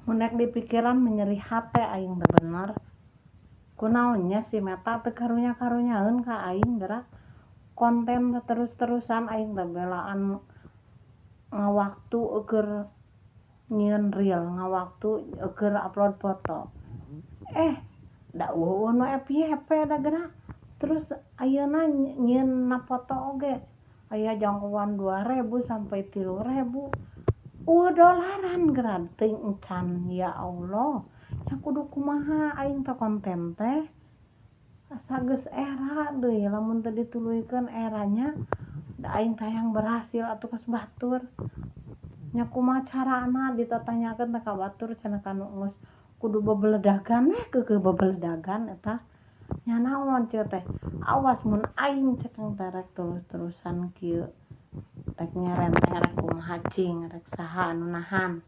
Mun rek dipikiran mah nyeri hate aing teh bener. Kunaon nya si Meta teu karunya-karunyaeun ka aing geura. Konten teh terus-terusan aing teh belaan ngawaktu keur nyieun reel, ngawaktu keur upload foto. Eh, da euweuh nu FYP da geura. Terus ayeuna nyieunna foto oge aya jangkauan 2000 sampai 3000. Euweuh dolaran geura teuing encan, ya Allah. Nya kudu kumaha aing teh konten teh. Asa geus era deui lamun teu dituluykeun eranya da aing teh hayang berhasil atuh kos batur. Nya kumaha carana ditatanyakeun teh ka batur cenah kanu geus kudu bebeledagan we keukeuh bebeledagan eta. Nya naon ceuk teh, awas mun aing cek teh rek terus-terusan kieu. Rek nyerenteng rek kumaha cing rek saha anu nahan.